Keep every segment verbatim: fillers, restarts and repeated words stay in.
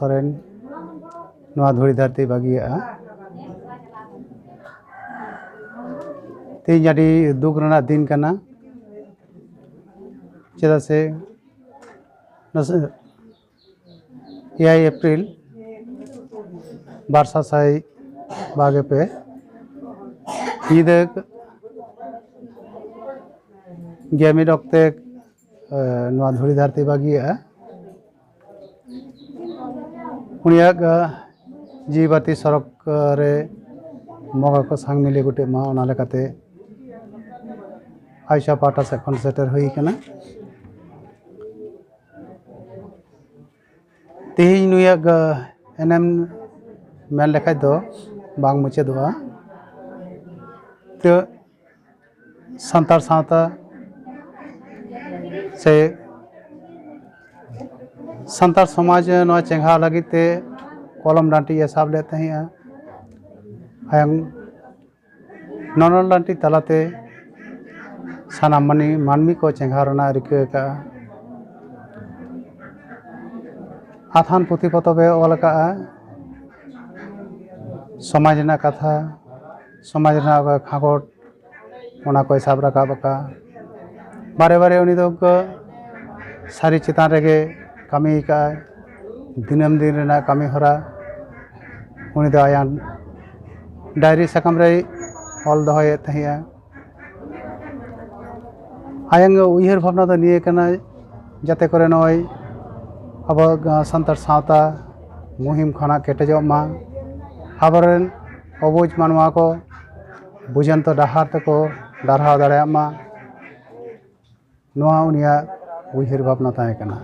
ᱥᱚᱨᱮᱱ ᱱᱚᱣᱟ ᱫᱷᱩᱲᱤ ᱫᱷᱟᱹᱨᱛᱤ ᱵᱟᱹᱜᱤᱭᱟᱜᱼᱟ᱾ ᱛᱮᱦᱮᱧ ᱟᱹᱰᱤ ᱫᱩᱠ ᱨᱮᱱᱟᱜ ᱫᱤᱱ ᱠᱟᱱᱟ᱾ ᱪᱮᱫᱟᱜ ᱥᱮ ᱱᱟᱥᱮ ᱮᱭᱟᱭ ᱮᱯᱨᱤᱞ ᱵᱟᱨ ᱥᱟᱥᱟᱭ ᱵᱟᱜᱮ ᱯᱮ ᱧᱤᱫᱟᱹ ᱜᱮ ᱢᱤᱫ ᱚᱠᱛᱮ, ᱮ, ᱱᱚᱣᱟ ᱫᱷᱩᱲᱤ ᱫᱷᱟᱹᱨᱛᱤ ᱵᱟᱹᱜᱤᱭᱟᱜᱼᱟ᱾ ᱩᱱᱤᱭᱟᱜ, ᱮ, ᱡᱤᱣᱤ ᱵᱟᱹᱛᱤ ᱥᱚᱨᱚᱜᱽ ᱨᱮ ᱵᱚᱸᱜᱟ ᱠᱚ ᱥᱟᱝ ᱢᱤᱞᱮ ᱜᱚᱴᱮᱜ ᱢᱟ, ᱚᱱᱟ ᱞᱮᱠᱟᱛᱮ ᱟᱭᱩᱥᱟ ᱯᱟᱦᱴᱟ ᱥᱮᱫ ᱠᱷᱚᱱ ᱥᱮᱴᱮᱨ ᱦᱩᱭ ᱟᱠᱟᱱᱟ᱾ ᱛᱮᱦᱮᱧ ᱱᱩᱭᱟᱜ, ᱮ, ᱮᱱᱮᱢ ᱢᱮᱱ ᱞᱮᱠᱷᱟᱡ ᱫᱚ ᱵᱟᱝ ᱢᱩᱪᱟᱹᱫᱚᱜᱼᱟ᱾ ᱛᱚ ᱥᱟᱱᱛᱟᱲ ᱥᱟᱶᱛᱟ ᱥᱮ ᱥᱟᱱᱛᱟᱲ ᱥᱚᱢᱟᱡᱽ ᱱᱚᱣᱟ ᱪᱮᱸᱜᱷᱟᱣ ᱞᱟᱹᱜᱤᱫ ᱛᱮ ᱠᱚᱞᱚᱢ ᱰᱟᱹᱱᱴᱤ ᱮ ᱥᱟᱵ ᱞᱮᱫ ᱛᱟᱦᱮᱸᱜᱼᱟ᱾ ᱟᱭᱟᱝ ᱱᱚᱱᱚᱞ ᱰᱟᱹᱱᱴᱤ ᱛᱟᱞᱟᱛᱮ ᱥᱟᱱᱟᱢ ᱢᱟᱹᱱᱢᱤ, ᱢᱟᱹᱱᱢᱤ ᱠᱚ ᱪᱮᱸᱜᱷᱟᱣ ᱨᱮᱱᱟᱜ ᱨᱤᱠᱟᱹ ᱟᱠᱟᱫᱼᱟ᱾ ᱟᱛᱷᱟᱱ ᱯᱩᱛᱷᱤ ᱯᱚᱛᱚᱵ ᱮ ᱚᱞ ᱟᱠᱟᱫᱼᱟ, ᱥᱚᱢᱟᱡᱽ ᱨᱮᱱᱟᱜ ᱠᱟᱛᱷᱟ, ᱥᱚᱢᱟᱡᱽ ᱨᱮᱱᱟᱜ ᱠᱷᱟᱸᱜᱚᱴ, ᱚᱱᱟ ᱠᱚᱭ ᱥᱟᱵ ᱨᱟᱠᱟᱵ ᱟᱠᱟᱫᱼᱟ᱾ ᱵᱟᱨᱮ ᱵᱟᱨᱮ ᱩᱱᱤ ᱫᱚ ᱥᱟᱹᱨᱤ ᱪᱮᱛᱟᱱ ᱨᱮᱜᱮ ᱠᱟᱹᱢᱤ ᱟᱠᱟᱫᱼᱟᱭ᱾ ᱫᱤᱱᱟᱹᱢ ᱫᱤᱱ ᱨᱮᱱᱟᱜ ᱠᱟᱹᱢᱤ ᱦᱚᱨᱟ ᱩᱱᱤ ᱫᱚ ᱟᱭᱟᱜ ᱰᱟᱭᱨᱤ ᱥᱟᱠᱟᱢ ᱨᱮᱭ ᱚᱞ ᱫᱚᱦᱚᱭᱮᱫ ᱛᱟᱦᱮᱸᱜᱼᱟ᱾ ᱟᱭᱟᱝ ᱩᱭᱦᱟᱹᱨ ᱵᱷᱟᱵᱽᱱᱟ ᱫᱚ ᱱᱤᱭᱟᱹ ᱠᱟᱱᱟ, ᱡᱟᱛᱮ ᱠᱚᱨᱮ ᱱᱚᱜᱼᱚᱭ ᱟᱵᱚ ᱥᱟᱱᱛᱟᱲ ᱥᱟᱶᱛᱟ ᱢᱩᱦᱤᱢ ᱠᱷᱚᱱᱟᱜ ᱠᱮᱴᱮᱡᱚᱜ ᱢᱟ, ᱟᱵᱚᱨᱮᱱ ᱚᱵᱩᱡᱽ ᱢᱟᱱᱣᱟ ᱠᱚ ᱵᱩᱡᱷᱟᱹᱱᱛᱚ ᱰᱟᱦᱟᱨ ᱛᱮᱠᱚ ᱰᱟᱨᱦᱟᱣ ᱫᱟᱲᱮᱭᱟᱜ ᱢᱟ, ᱱᱚᱣᱟ ᱩᱱᱤᱭᱟᱜ ᱩᱭᱦᱟᱹᱨ ᱵᱷᱟᱵᱽᱱᱟ ᱛᱟᱦᱮᱸ ᱠᱟᱱᱟ᱾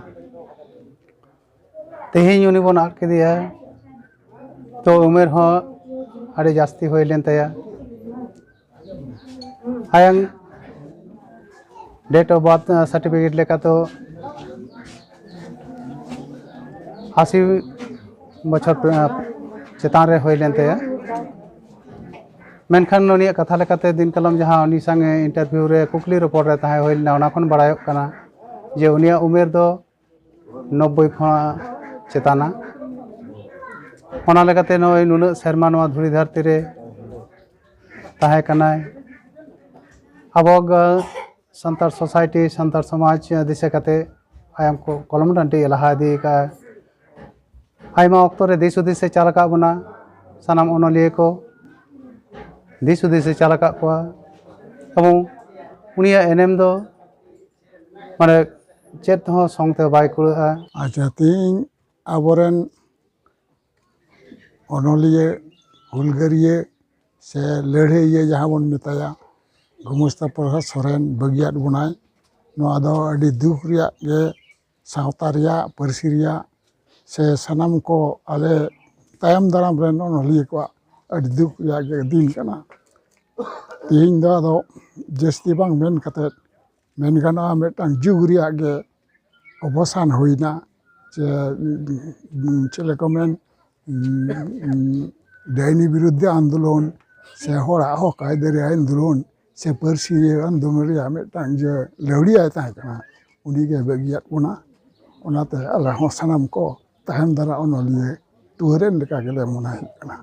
ᱛᱮᱦᱮᱧ ᱩᱱᱤ ᱵᱚᱱ ᱟᱫ ᱠᱮᱫᱮᱭᱟ, ᱛᱚ ᱩᱢᱮᱨ ᱦᱚᱸ ᱟᱹᱰᱤ ᱡᱟᱹᱥᱛᱤ ᱦᱩᱭ ᱞᱮᱱ ᱛᱟᱭᱟ᱾ ᱟᱭᱟᱝ date of birth certificate ᱞᱮᱠᱟ ᱛᱮ ᱟᱥᱤ ᱵᱚᱪᱷᱚᱨ ᱪᱮᱛᱟᱱ ᱨᱮ ᱦᱩᱭ ᱞᱮᱱ ᱛᱟᱭᱟ᱾ ᱢᱮᱱᱠᱷᱟᱱ ᱩᱱᱤᱭᱟᱜ ᱠᱟᱛᱷᱟ ᱞᱮᱠᱟᱛᱮ ᱫᱤᱱ ᱠᱟᱞᱚᱢ ᱡᱟᱦᱟᱸ ᱩᱱᱤ ᱥᱟᱝ interview ᱨᱮ ᱠᱩᱠᱞᱤ ᱨᱚᱯᱚᱲ ᱨᱮ ᱛᱟᱦᱮᱸ ᱦᱩᱭ ᱞᱮᱱᱟ, ᱚᱱᱟ ᱠᱷᱚᱱ ᱵᱟᱲᱟᱭᱚᱜ ᱠᱟᱱᱟ ᱡᱮ ᱩᱱᱤᱭᱟᱜ ᱩᱢᱮᱨ ᱫᱚ ᱱᱚᱵᱵᱳᱭ ᱠᱷᱚᱱᱟᱜ ᱪᱮᱛᱟᱱᱟ᱾ ᱚᱱᱟ ᱞᱮᱠᱟᱛᱮ ᱱᱚᱜᱼᱚᱭ ᱱᱩᱱᱟᱹᱜ ᱥᱮᱨᱢᱟ ᱱᱚᱣᱟ ᱫᱷᱩᱲᱤ ᱫᱷᱟᱹᱨᱛᱤ ᱨᱮ ᱛᱟᱦᱮᱸ ᱠᱟᱱᱟᱭ᱾ ᱟᱵᱚ ᱜᱟ-, ᱥᱟᱱᱛᱟᱲ ᱥᱳᱥᱟᱭᱴᱤ, ᱥᱟᱱᱛᱟᱲ ᱥᱚᱢᱟᱡᱽ ᱫᱤᱥᱟᱹ ᱠᱟᱛᱮ ᱟᱭᱟᱢ ᱠᱚ ᱠᱚᱞᱚᱢ ᱰᱟᱹᱱᱴᱤ ᱞᱟᱦᱟ ᱤᱫᱤ ᱟᱠᱟᱫᱼᱟ᱾ ᱟᱭᱢᱟ ᱚᱠᱛᱚ ᱨᱮ ᱫᱤᱥ ᱦᱩᱫᱤᱥ ᱮ ᱪᱟᱞ ᱟᱠᱟᱫ ᱵᱚᱱᱟ, ᱥᱟᱱᱟᱢ ᱚᱱᱚᱞᱤᱭᱟᱹ ᱠᱚ ᱫᱤᱥ ᱦᱩᱫᱤᱥ ᱮ ᱪᱟᱞ ᱟᱠᱟᱫ ᱠᱚᱣᱟ᱾ ᱮᱵᱚᱝ ᱩᱱᱤᱭᱟᱜ ᱮᱱᱮᱢ ᱫᱚ ᱢᱟᱱᱮ ᱪᱮᱫ ᱦᱚᱸ ᱥᱚᱝ ᱛᱮ ᱵᱟᱭ ᱠᱩᱲᱟᱹᱜᱼᱟ᱾ ᱟᱪᱪᱷᱟ, ᱛᱮᱦᱮᱧ ᱟᱵᱚᱨᱮᱱ ᱚᱱᱚᱞᱤᱭᱟᱹ, ᱦᱩᱞᱜᱟᱹᱨᱤᱭᱟᱹ ᱥᱮ ᱞᱟᱹᱲᱦᱟᱹᱭᱤᱭᱟᱹ ᱡᱟᱦᱟᱸ ᱵᱚᱱ ᱢᱮᱛᱟᱭᱟ, ᱜᱳᱢᱚᱥᱛᱟ ᱯᱨᱚᱥᱟᱫᱽ ᱥᱚᱨᱮᱱ ᱵᱟᱹᱜᱤᱭᱟᱫ ᱵᱚᱱᱟᱭ᱾ ᱱᱚᱣᱟ ᱫᱚ ᱟᱹᱰᱤ ᱫᱩᱠ ᱨᱮᱭᱟᱜ ᱜᱮ, ᱥᱟᱶᱛᱟ ᱨᱮᱭᱟᱜ, ᱯᱟᱹᱨᱥᱤ ᱨᱮᱭᱟᱜ ᱥᱮ ᱥᱟᱱᱟᱢ ᱠᱚ ᱟᱞᱮ ᱛᱟᱭᱚᱢ ᱫᱟᱨᱟᱢ ᱨᱮᱱ ᱚᱱᱚᱞᱤᱭᱟᱹ ᱠᱚᱣᱟᱜ ᱟᱹᱰᱤ ᱫᱩᱠ ᱨᱮᱭᱟᱜ ᱜᱮ ᱫᱤᱱ ᱠᱟᱱᱟ᱾ ᱛᱮᱦᱮᱧ ᱫᱚ ᱟᱫᱚ ᱡᱟᱹᱥᱛᱤ ᱵᱟᱝ ᱢᱮᱱ ᱠᱟᱛᱮᱫ, ᱢᱮᱱ ᱜᱟᱱᱚᱜᱼᱟ, ᱢᱤᱫᱴᱟᱝ ᱡᱩᱜᱽ ᱨᱮᱭᱟᱜ ᱜᱮ ᱚᱵᱚᱥᱟᱱ ᱦᱩᱭᱱᱟ᱾ ᱪᱮ, ᱩᱸ, ᱪᱮᱫ ᱞᱮᱠᱟ ᱢᱮᱱ, ᱩᱸ, ᱩᱸ, ᱰᱟᱹᱭᱱᱤ ᱵᱤᱨᱩᱫᱽᱫᱷᱮ ᱟᱱᱫᱳᱞᱚᱱ ᱥᱮ ᱦᱚᱲᱟᱜ ᱦᱚᱠ ᱟᱹᱭᱫᱟᱹᱨᱤ ᱟᱱᱫᱳᱞᱚᱱ ᱥᱮ ᱯᱟᱹᱨᱥᱤ ᱟᱱᱫᱳᱞᱚᱱ ᱨᱮᱭᱟᱜ ᱢᱤᱫᱴᱟᱝ ᱡᱮ ᱞᱟᱹᱣᱲᱤᱭᱟᱹᱭ ᱛᱟᱦᱮᱸ ᱠᱟᱱᱟ, ᱩᱱᱤᱜᱮ ᱵᱟᱹᱜᱤᱭᱟᱫ ᱵᱚᱱᱟ᱾ ᱚᱱᱟᱛᱮ ᱟᱞᱮ ᱦᱚᱸ ᱥᱟᱱᱟᱢ ᱠᱚ ᱛᱟᱭᱚᱢ ᱫᱟᱨᱟ ᱚᱱᱚᱞᱤᱭᱟᱹ ᱴᱩᱣᱟᱹᱨᱮᱱ ᱞᱮᱠᱟ ᱜᱮᱞᱮ ᱢᱚᱱᱮ ᱦᱩᱭᱩᱜ ᱠᱟᱱᱟ᱾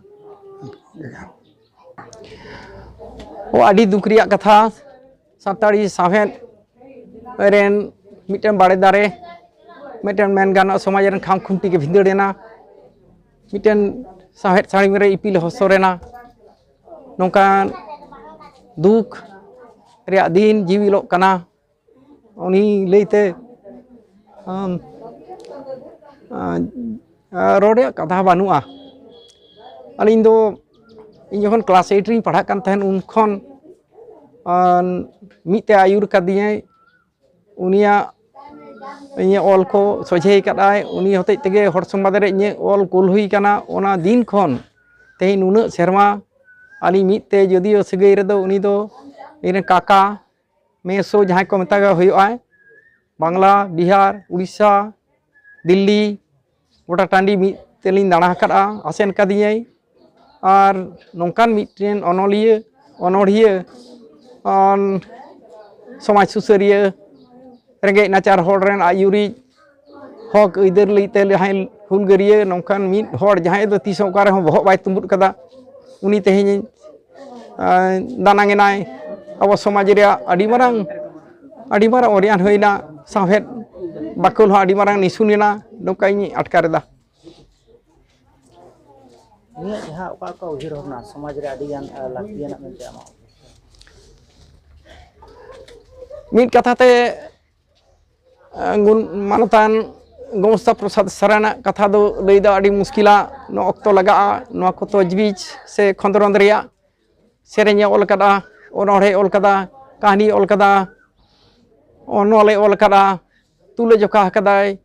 ᱚ, ᱟᱹᱰᱤ ᱫᱩᱠ ᱨᱮᱭᱟᱜ ᱠᱟᱛᱷᱟ, ᱥᱟᱱᱛᱟᱲᱤ ᱥᱟᱶᱦᱮᱫ ᱨᱮᱱ ᱢᱤᱫᱴᱮᱱ ᱵᱟᱲᱮ ᱫᱟᱨᱮ, ᱢᱤᱫᱴᱮᱱ ᱢᱮᱱ ᱜᱟᱱᱚᱜᱼᱟ ᱥᱚᱢᱟᱡᱽ ᱨᱮᱱ ᱠᱷᱟᱢ ᱠᱷᱩᱱᱴᱤ ᱜᱮ ᱵᱷᱤᱸᱫᱟᱹᱲ ᱮᱱᱟ᱾ ᱢᱤᱫᱴᱮᱱ ᱥᱟᱶᱦᱮᱫ ᱥᱟᱹᱲᱤᱢ ᱨᱮ ᱤᱯᱤᱞ ᱦᱚᱥᱚᱨ ᱮᱱᱟ᱾ ᱱᱚᱝᱠᱟᱱ ᱫᱩᱠ ᱨᱮᱭᱟᱜ ᱫᱤᱱ ᱡᱤᱣᱤ ᱞᱚᱜ ᱠᱟᱱᱟ᱾ ᱩᱱᱤ ᱞᱟᱹᱭᱛᱮ, ᱟᱢ, ᱟ, ᱟ, ᱨᱚᱲ ᱨᱮᱭᱟᱜ ᱠᱟᱛᱷᱟ ᱵᱟᱹᱱᱩᱜᱼᱟ᱾ ᱟᱹᱞᱤᱧ ᱫᱚ, ᱤᱧ ᱡᱚᱠᱷᱚᱱ ᱠᱞᱟᱥ ᱮᱭᱤᱴ ᱨᱤᱧ ᱯᱟᱲᱦᱟᱜ ᱠᱟᱱ ᱛᱟᱦᱮᱸᱱ, ᱩᱱ ᱠᱷᱚᱱ, ᱟᱱ, ᱢᱤᱫ ᱛᱮ ᱟᱹᱭᱩᱨ ᱠᱟᱫᱤᱧᱟᱭ᱾ ᱩᱱᱤᱭᱟᱜ ᱤᱧᱟᱹᱜ ᱚᱞ ᱠᱚ ᱥᱚᱡᱷᱮ ᱟᱠᱟᱫᱼᱟᱭ᱾ ᱩᱱᱤ ᱦᱚᱛᱮᱡ ᱛᱮᱜᱮ ᱦᱚᱲ ᱥᱚᱢᱵᱟᱫ ᱨᱮ ᱤᱧᱟᱹᱜ ᱚᱞ ᱠᱩᱞ ᱦᱩᱭ ᱠᱟᱱᱟ᱾ ᱚᱱᱟ ᱫᱤᱱ ᱠᱷᱚᱱ ᱛᱮᱦᱮᱧ ᱱᱩᱱᱟᱹᱜ ᱥᱮᱨᱢᱟ ᱟᱹᱞᱤᱧ ᱢᱤᱫ ᱛᱮ ᱡᱩᱫᱤᱭᱳ ᱥᱟᱹᱜᱟᱹᱭ ᱨᱮᱫᱚ ᱩᱱᱤ ᱫᱚ ᱤᱧ ᱨᱮᱱ ᱠᱟᱠᱟ, ᱢᱮᱥᱚ ᱡᱟᱦᱟᱸᱭ ᱠᱚ ᱢᱮᱛᱟ ᱠᱚ ᱦᱩᱭᱩᱜᱼᱟᱭ, ᱵᱟᱝᱞᱟ, ᱵᱤᱦᱟᱨ, ᱩᱲᱤᱥᱥᱟ, ᱫᱤᱞᱞᱤ, ᱜᱚᱴᱟ ᱴᱟᱺᱰᱤ ᱢᱤᱫ ᱛᱮᱞᱤᱧ ᱫᱟᱬᱟ ᱟᱠᱟᱫᱼᱟ, ᱟᱥᱮᱱ ᱠᱟᱫᱤᱧᱟᱭ᱾ ᱟᱨ ᱱᱚᱝᱠᱟᱱ ᱢᱤᱫᱴᱮᱱ ᱚᱱᱚᱞᱤᱭᱟᱹ, ᱚᱱᱚᱲᱦᱤᱭᱟᱹ, ᱟᱨ ᱥᱚᱢᱟᱡᱽ ᱥᱩᱥᱟᱹᱨᱤᱭᱟᱹ, ᱨᱮᱸᱜᱮᱡ ᱱᱟᱪᱟᱨ ᱦᱚᱲ ᱨᱮᱱ ᱟᱹᱭᱩᱨᱤᱡ, ᱦᱚᱠ ᱟᱹᱭᱫᱟᱹᱨ ᱞᱟᱹᱜᱤᱫ ᱛᱮ ᱡᱟᱦᱟᱸᱭ ᱦᱩᱞᱜᱟᱹᱨᱤᱭᱟᱹ ᱱᱚᱝᱠᱟᱱ ᱢᱤᱫ ᱦᱚᱲ, ᱡᱟᱦᱟᱸᱭ ᱫᱚ ᱛᱤᱥ ᱦᱚᱸ ᱚᱠᱟ ᱨᱮᱦᱚᱸ ᱵᱚᱦᱚᱜ ᱵᱟᱭ ᱛᱩᱢᱵᱩᱫ ᱠᱟᱫᱟ, ᱩᱱᱤ ᱛᱮᱦᱮᱧ, ᱟᱸ, ᱫᱟᱱᱟᱝ ᱮᱱᱟᱭ᱾ ᱟᱵᱚ ᱥᱚᱢᱟᱡᱽ ᱨᱮᱭᱟᱜ ᱟᱹᱰᱤ ᱢᱟᱨᱟᱝ, ᱟᱹᱰᱤ ᱢᱟᱨᱟᱝ ᱚᱨᱭᱟᱱ ᱦᱩᱭᱱᱟ, ᱥᱟᱶᱦᱮᱫ ᱵᱟᱠᱷᱳᱞ ᱦᱚᱸ ᱟᱹᱰᱤ ᱢᱟᱨᱟᱝ ᱱᱤᱥᱩᱱ ᱮᱱᱟ, ᱱᱚᱝᱠᱟᱧ ᱟᱴᱠᱟᱨ ᱮᱫᱟ᱾ ᱱᱤᱭᱟᱹ ᱡᱟᱦᱟᱸ ᱚᱠᱟ ᱚᱠᱟ ᱩᱭᱦᱟᱹᱨ ᱵᱷᱟᱵᱽᱱᱟ ᱥᱚᱢᱟᱡᱽ ᱨᱮ ᱟᱹᱰᱤ ᱜᱟᱱ, ᱟᱸ, ᱞᱟᱹᱠᱛᱤᱭᱟᱱᱟᱜ ᱢᱮᱱᱛᱮ ᱟᱢᱟᱜ ᱩᱭᱦᱟᱹᱨ? ᱢᱤᱫ ᱠᱟᱛᱷᱟ ᱛᱮ, ᱟᱸ, ᱜᱩᱱ-, ᱢᱟᱱᱚᱛᱟᱱ ᱜᱳᱢᱚᱥᱛᱟ ᱯᱨᱚᱥᱟᱫᱽ ᱥᱚᱨᱮᱱᱟᱜ ᱠᱟᱛᱷᱟ ᱫᱚ ᱞᱟᱹᱭ ᱫᱚ ᱟᱹᱰᱤ ᱢᱩᱥᱠᱤᱞᱟ᱾ ᱱᱚᱣᱟ ᱚᱠᱛᱚ ᱞᱟᱜᱟᱜᱼᱟ ᱱᱚᱣᱟ ᱠᱚ ᱛᱚᱡᱽᱵᱤᱡᱽ ᱥᱮ ᱠᱷᱚᱸᱫᱽᱨᱚᱸᱫᱽ ᱨᱮᱭᱟᱜ᱾ ᱥᱮᱨᱮᱧᱮ ᱚᱞ ᱠᱟᱫᱟ, ᱚᱱᱚᱬᱦᱮ ᱚᱞ ᱠᱟᱫᱟ, ᱠᱟᱹᱦᱱᱤ ᱚᱞ ᱠᱟᱫᱟ, ᱚᱱᱚᱞᱮ ᱚᱞ ᱠᱟᱫᱟ, ᱛᱩᱞᱟᱹᱡᱚᱠᱷᱟ ᱟᱠᱟᱫᱟᱭ,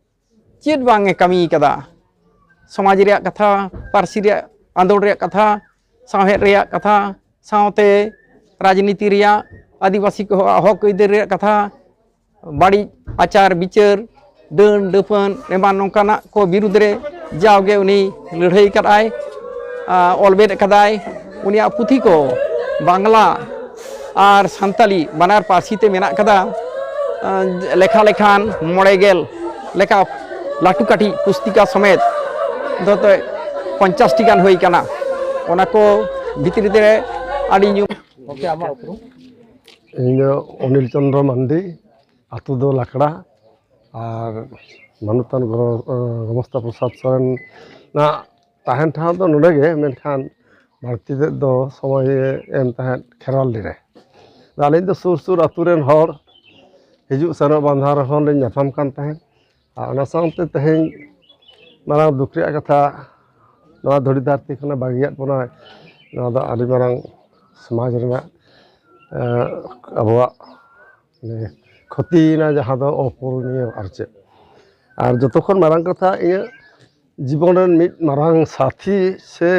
ᱪᱮᱫ ᱵᱟᱝ ᱮ ᱠᱟᱹᱢᱤ ᱠᱟᱫᱟ᱾ ᱥᱚᱢᱟᱡᱽ ᱨᱮᱭᱟᱜ ᱠᱟᱛᱷᱟ, ᱯᱟᱹᱨᱥᱤ ᱨᱮᱭᱟᱜ ᱟᱸᱫᱳᱲ ᱨᱮᱭᱟᱜ ᱠᱟᱛᱷᱟ, ᱥᱟᱶᱦᱮᱫ ᱨᱮᱭᱟᱜ ᱠᱟᱛᱷᱟ, ᱥᱟᱶᱛᱮ ᱨᱟᱡᱽᱱᱤᱛᱤ ᱨᱮᱭᱟᱜ, ᱟᱹᱫᱤᱵᱟᱹᱥᱤ ᱠᱚᱣᱟᱜ ᱦᱚᱠ ᱟᱹᱭᱫᱟᱹᱨ ᱨᱮᱭᱟᱜ ᱠᱟᱛᱷᱟ, ᱵᱟᱹᱲᱤᱡ ᱟᱪᱟᱨ ᱵᱤᱪᱟᱹᱨ, ᱰᱟᱹᱱ ᱰᱟᱹᱯᱟᱹᱱ ᱮᱢᱟᱱ ᱱᱚᱝᱠᱟᱱᱟᱜ ᱠᱚ ᱵᱤᱨᱩᱫᱽ ᱨᱮ ᱡᱟᱣᱜᱮ ᱩᱱᱤ ᱞᱟᱹᱲᱦᱟᱹᱭ ᱠᱟᱫᱟᱭ, ᱟ, ᱚᱞ ᱵᱮᱫ ᱠᱟᱫᱟᱭ᱾ ᱩᱱᱤᱭᱟᱜ ᱯᱩᱛᱷᱤ ᱠᱚ ᱵᱟᱝᱞᱟ ᱟᱨ ᱥᱟᱱᱛᱟᱞᱤ ᱵᱟᱱᱟᱨ ᱯᱟᱹᱨᱥᱤ ᱛᱮ ᱢᱮᱱᱟᱜ ᱠᱟᱫᱟ᱾ ᱟ, ᱞᱮᱠᱷᱟ ᱞᱮᱠᱷᱟᱱ ᱢᱚᱬᱮ ᱜᱮᱞ ᱞᱮᱠᱟ ᱞᱟᱹᱴᱩ ᱠᱟᱹᱴᱤᱡ ᱯᱩᱥᱛᱤᱠᱟ ᱥᱚᱢᱮᱛ ᱫᱚ ᱛᱚ ᱯᱚᱧᱪᱟᱥ ᱴᱤ ᱜᱟᱱ ᱦᱩᱭ ᱠᱟᱱᱟ᱾ ᱚᱱᱟ ᱠᱚ ᱵᱷᱤᱛᱨᱤ ᱨᱮ ᱟᱹᱰᱤ ᱧᱩᱢ᱾ ᱜᱚᱢᱠᱮ, ᱟᱢᱟᱜ ᱩᱯᱨᱩᱢ? ᱤᱧ ᱫᱚ ᱚᱱᱤᱞ ᱪᱚᱱᱫᱨᱚ ᱢᱟᱱᱰᱤ, ᱟᱹᱛᱩ ᱫᱚ ᱞᱟᱠᱲᱟ᱾ ᱟᱨ ᱢᱟᱱᱚᱛᱟᱱ ᱜᱚ-, ᱜᱚᱢᱚᱥᱛᱟ ᱯᱨᱚᱥᱟᱫᱽ ᱥᱚᱨᱮᱱᱟᱜ ᱛᱟᱦᱮᱱ ᱴᱷᱟᱶ ᱫᱚ ᱱᱚᱰᱮ ᱜᱮ, ᱢᱮᱱᱠᱷᱟᱱ ᱵᱟᱹᱲᱛᱤ ᱛᱮᱫ ᱫᱚ ᱥᱚᱢᱚᱭ ᱮᱢ ᱛᱟᱦᱮᱸᱫ ᱠᱷᱮᱨᱣᱟᱞᱰᱤ ᱨᱮ᱾ ᱟᱫᱚ ᱟᱹᱞᱤᱧ ᱫᱚ ᱥᱩᱨ ᱥᱩᱨ ᱟᱹᱛᱩ ᱨᱮᱱ ᱦᱚᱲ, ᱦᱤᱡᱩᱜ ᱥᱮᱱᱚᱜ ᱵᱟᱝ ᱫᱷᱟᱣ ᱨᱮᱦᱚᱸ ᱞᱤᱧ ᱧᱟᱯᱟᱢ ᱠᱟᱱ ᱛᱟᱦᱮᱸᱫ᱾ ᱟᱨ ᱚᱱᱟ ᱥᱟᱶᱛᱮ ᱛᱮᱦᱮᱧ ᱢᱟᱨᱟᱝ ᱫᱩᱠ ᱨᱮᱭᱟᱜ ᱠᱟᱛᱷᱟ, ᱱᱚᱣᱟ ᱫᱷᱩᱲᱤ ᱫᱷᱟᱹᱨᱛᱤ ᱠᱷᱚᱱᱮ ᱵᱟᱹᱜᱤᱭᱟᱫ ᱵᱚᱱᱟᱭ᱾ ᱱᱚᱣᱟ ᱫᱚ ᱟᱹᱰᱤ ᱢᱟᱨᱟᱝ ᱥᱚᱢᱟᱡᱽ ᱨᱮᱱᱟᱜ, ᱮᱸ, ᱟᱵᱚᱣᱟᱜ, ᱢᱟᱱᱮ, ᱠᱷᱚᱛᱤᱭᱮᱱᱟ, ᱡᱟᱦᱟᱸ ᱫᱚ ᱚᱯᱩᱨᱚᱱᱤᱭᱚ ᱟᱨ ᱪᱮᱫ᱾ ᱟᱨ ᱡᱚᱛᱚ ᱠᱷᱚᱱ ᱢᱟᱨᱟᱝ ᱠᱟᱛᱷᱟ, ᱤᱧᱟᱹᱜ ᱡᱤᱵᱚᱱ ᱨᱮᱱ ᱢᱤᱫ ᱢᱟᱨᱟᱝ ᱥᱟᱛᱷᱤ ᱥᱮ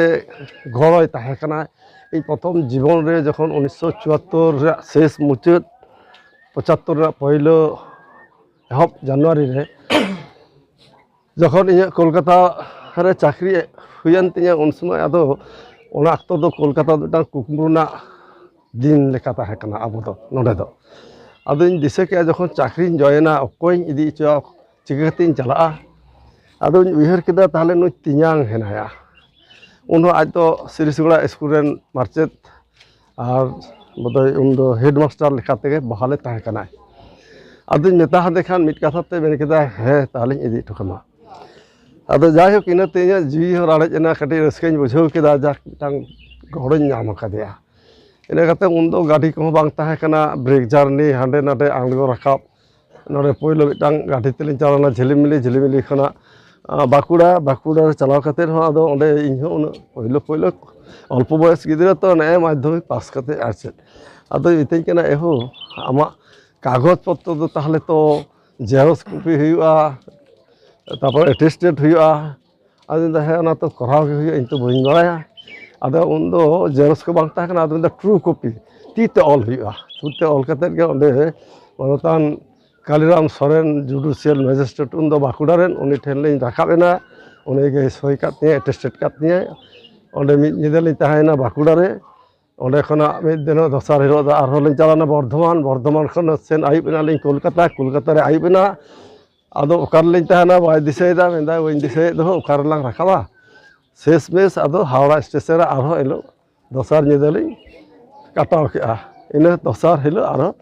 ᱜᱚᱲᱚᱭ ᱛᱟᱦᱮᱸ ᱠᱟᱱᱟ᱾ ᱤᱧ ᱯᱨᱚᱛᱷᱚᱢ ᱡᱤᱵᱚᱱ ᱨᱮ ᱡᱚᱠᱷᱚᱱ ᱩᱱᱤᱥᱥᱚ ᱪᱩᱣᱟᱛᱛᱳᱨ ᱨᱮᱭᱟᱜ ᱥᱮᱥ ᱢᱩᱪᱟᱹᱫ, ᱯᱚᱸᱪᱟᱛᱛᱳᱨ ᱨᱮᱱᱟᱜ ᱯᱳᱭᱞᱳ ᱮᱦᱚᱵ ᱡᱟᱱᱩᱣᱟᱨᱤ ᱨᱮ ᱡᱚᱠᱷᱚᱱ ᱤᱧᱟᱹᱜ ᱠᱳᱞᱠᱟᱛᱟ ᱨᱮ ᱪᱟᱹᱠᱨᱤ ᱦᱩᱭᱮᱱ ᱛᱤᱧᱟᱹ, ᱩᱱ ᱥᱚᱢᱚᱭ ᱟᱫᱚ ᱚᱱᱟ ᱚᱠᱛᱚ ᱫᱚ ᱠᱳᱞᱠᱟᱛᱟ ᱫᱚ ᱢᱤᱫᱴᱟᱝ ᱠᱩᱠᱢᱩ ᱨᱮᱱᱟᱜ ᱫᱤᱱ ᱞᱮᱠᱟ ᱛᱟᱦᱮᱸ ᱠᱟᱱᱟ ᱟᱵᱚ ᱫᱚ ᱱᱚᱰᱮ ᱫᱚ᱾ ᱟᱫᱚᱧ ᱫᱤᱥᱟᱹ ᱠᱮᱜᱼᱟ, ᱡᱚᱠᱷᱚᱱ ᱪᱟᱹᱠᱨᱤᱧ ᱡᱚᱭᱮᱱᱟ, ᱚᱠᱚᱭᱤᱧ ᱤᱫᱤ ᱦᱚᱪᱚᱭᱟ, ᱪᱤᱠᱟᱹ ᱠᱟᱛᱮᱧ ᱪᱟᱞᱟᱜᱼᱟ? ᱟᱫᱚᱧ ᱩᱭᱦᱟᱹᱨ ᱠᱮᱫᱟ, ᱛᱟᱦᱚᱞᱮ ᱱᱩᱭ ᱛᱮᱧᱟᱝ ᱦᱮᱱᱟᱭᱟ, ᱩᱱᱦᱚᱸ ᱟᱡ ᱫᱚ ᱥᱤᱨᱤᱥᱜᱚᱲᱟ ᱥᱠᱩᱞ ᱨᱮᱱ ᱢᱟᱪᱮᱫ ᱟᱨ ᱵᱚᱫᱚᱭ ᱩᱱᱫᱚ ᱦᱮᱰᱢᱟᱥᱴᱟᱨ ᱞᱮᱠᱟ ᱛᱮᱜᱮ ᱵᱟᱦᱟᱞᱮ ᱛᱟᱦᱮᱸ ᱠᱟᱱᱟᱭ᱾ ᱟᱫᱚᱧ ᱢᱮᱛᱟ ᱦᱟᱫᱮ ᱠᱷᱟᱱ ᱢᱤᱫ ᱠᱟᱛᱷᱟ ᱛᱮ ᱢᱮᱱ ᱠᱮᱫᱟ, "ᱦᱮᱸ, ᱛᱟᱦᱚᱞᱮᱧ ᱤᱫᱤ ᱦᱚᱴᱚ ᱠᱟᱢᱟ᱾" ᱟᱫᱚ ᱡᱟᱭᱦᱳᱠ, ᱤᱱᱟᱹᱛᱮ ᱤᱧᱟᱹᱜ ᱡᱤᱣᱤ ᱦᱚᱸ ᱨᱟᱲᱮᱡ ᱮᱱᱟ, ᱠᱟᱹᱴᱤᱡ ᱨᱟᱹᱥᱠᱟᱹᱧ ᱵᱩᱡᱷᱟᱹᱣ ᱠᱮᱫᱟ, ᱡᱟᱠ, ᱢᱤᱫᱴᱟᱝ ᱜᱚᱲᱚᱧ ᱧᱟᱢ ᱟᱠᱟᱫᱮᱭᱟ᱾ ᱤᱱᱟᱹ ᱠᱟᱛᱮ ᱩᱱᱫᱚ ᱜᱟᱹᱰᱤ ᱠᱚᱦᱚᱸ ᱵᱟᱝ ᱛᱟᱦᱮᱸ ᱠᱟᱱᱟ, ᱵᱨᱮᱠ ᱡᱟᱨᱱᱤ, ᱦᱟᱸᱰᱮ ᱱᱟᱰᱮ ᱟᱬᱜᱚ ᱨᱟᱠᱟᱵ᱾ ᱱᱚᱰᱮ ᱯᱳᱭᱞᱳ ᱢᱤᱫᱴᱟᱝ ᱜᱟᱹᱰᱤ ᱛᱮᱞᱤᱧ ᱪᱟᱞᱟᱣᱱᱟ ᱡᱷᱤᱞᱤᱢᱤᱞᱤ, ᱡᱷᱤᱞᱤᱢᱤᱞᱤ ᱠᱷᱚᱱᱟᱜ, ᱟᱸ, ᱵᱟᱸᱠᱩᱲᱟ, ᱵᱟᱸᱠᱩᱲᱟ ᱨᱮ ᱪᱟᱞᱟᱣ ᱠᱟᱛᱮ ᱦᱚᱸ ᱟᱫᱚ ᱚᱸᱰᱮ ᱤᱧ ᱦᱚᱸ ᱩᱱᱟᱹᱜ ᱯᱳᱭᱞᱳ ᱯᱳᱭᱞᱳ ᱚᱞᱯᱚ ᱵᱚᱭᱚᱥ ᱜᱤᱫᱽᱨᱟᱹ ᱛᱚ, ᱱᱮᱜᱼᱮ ᱢᱟᱫᱽᱫᱷᱚᱢᱤᱠ ᱯᱟᱥ ᱠᱟᱛᱮ ᱟᱨ ᱪᱮᱫ᱾ ᱟᱫᱚᱭ ᱢᱤᱛᱟᱹᱧ ᱠᱟᱱᱟ, "ᱮᱦᱳ, ᱟᱢᱟᱜ ᱠᱟᱜᱚᱡᱽ ᱯᱚᱛᱨᱚ ᱫᱚ ᱛᱟᱦᱚᱞᱮ ᱛᱚ ᱡᱮᱨᱚᱠᱥ ᱠᱚᱯᱤ ᱦᱩᱭᱩᱜᱼᱟ, ᱛᱟᱨᱯᱚᱨ ᱮᱴᱮᱥᱴᱮᱰ ᱦᱩᱭᱩᱜᱼᱟ᱾" ᱟᱫᱚᱧ ᱢᱮᱱᱫᱟ, "ᱦᱮᱸ, ᱚᱱᱟ ᱛᱚ ᱠᱚᱨᱟᱣ ᱜᱮ ᱦᱩᱭᱩᱜᱼᱟ, ᱤᱧ ᱛᱚ ᱵᱟᱹᱧ ᱵᱟᱲᱟᱭᱟ᱾" ᱟᱫᱚ ᱩᱱᱫᱚ ᱡᱮᱨᱚᱠᱥ ᱠᱚ ᱵᱟᱝ ᱛᱟᱦᱮᱸ ᱠᱟᱱᱟ, ᱟᱫᱚ ᱢᱮᱱᱫᱟ, "ᱴᱨᱩ ᱠᱚᱯᱤ, ᱛᱤ ᱛᱮ ᱚᱞ ᱦᱩᱭᱩᱜᱼᱟ᱾" ᱛᱤ ᱛᱮ ᱚᱞ ᱠᱟᱛᱮᱫ ᱜᱮ ᱚᱸᱰᱮ ᱢᱟᱱᱚᱛᱟᱱ ᱠᱟᱞᱤᱨᱟᱢ ᱥᱚᱨᱮᱱ, ᱡᱩᱰᱤᱥᱤᱭᱟᱞ ᱢᱮᱡᱤᱥᱴᱨᱮᱴ, ᱩᱱᱫᱚ ᱵᱟᱸᱠᱩᱲᱟ ᱨᱮᱱ, ᱩᱱᱤ ᱴᱷᱮᱱ ᱞᱤᱧ ᱨᱟᱠᱟᱵ ᱮᱱᱟ᱾ ᱩᱱᱤ ᱜᱮᱭ ᱥᱳᱭ ᱠᱟᱫ ᱛᱤᱧᱟᱹ, ᱮᱴᱮᱥᱴᱮᱰ ᱠᱟᱫ ᱛᱤᱧᱟᱹ᱾ ᱚᱸᱰᱮ ᱢᱤᱫ ᱧᱤᱫᱟᱹ ᱞᱤᱧ ᱛᱟᱦᱮᱸᱭᱮᱱᱟ ᱵᱟᱸᱠᱩᱲᱟ ᱨᱮ᱾ ᱚᱸᱰᱮ ᱠᱷᱚᱱᱟᱜ ᱢᱤᱫ ᱫᱤᱱ ᱫᱚᱥᱟᱨ ᱦᱤᱞᱳᱜ ᱫᱚ ᱟᱨᱦᱚᱸ ᱞᱤᱧ ᱪᱟᱞᱟᱣᱱᱟ ᱵᱚᱨᱫᱷᱚᱢᱟᱱ᱾ ᱵᱚᱨᱫᱷᱚᱢᱟᱱ ᱠᱷᱚᱱ ᱥᱮᱱ ᱟᱹᱭᱩᱵ ᱮᱱᱟᱞᱤᱧ ᱠᱳᱞᱠᱟᱛᱟ᱾ ᱠᱳᱞᱠᱟᱛᱟ ᱨᱮ ᱟᱹᱭᱩᱵ ᱮᱱᱟ᱾ ᱟᱫᱚ ᱚᱠᱟ ᱨᱮᱞᱤᱧ ᱛᱟᱦᱮᱱᱟ ᱵᱟᱭ ᱫᱤᱥᱟᱹᱭᱮᱫᱟ, ᱢᱮᱱᱫᱟ, "ᱵᱟᱹᱧ ᱫᱤᱥᱟᱹᱭᱮᱫ ᱫᱚ, ᱚᱠᱟ ᱨᱮᱞᱟᱝ ᱨᱟᱠᱟᱵᱟ?" ᱥᱮᱥ ᱢᱮᱥ ᱟᱫᱚ ᱦᱟᱣᱲᱟ ᱥᱴᱮᱥᱚᱱ ᱨᱮ ᱟᱨᱦᱚᱸ ᱮᱱᱦᱤᱞᱳᱜ ᱫᱚᱥᱟᱨ ᱧᱤᱫᱟᱹ ᱞᱤᱧ ᱠᱟᱴᱟᱣ ᱠᱮᱜᱼᱟ᱾ ᱤᱱᱟᱹ ᱫᱚᱥᱟᱨ ᱦᱤᱞᱳᱜ ᱟᱨᱦᱚᱸ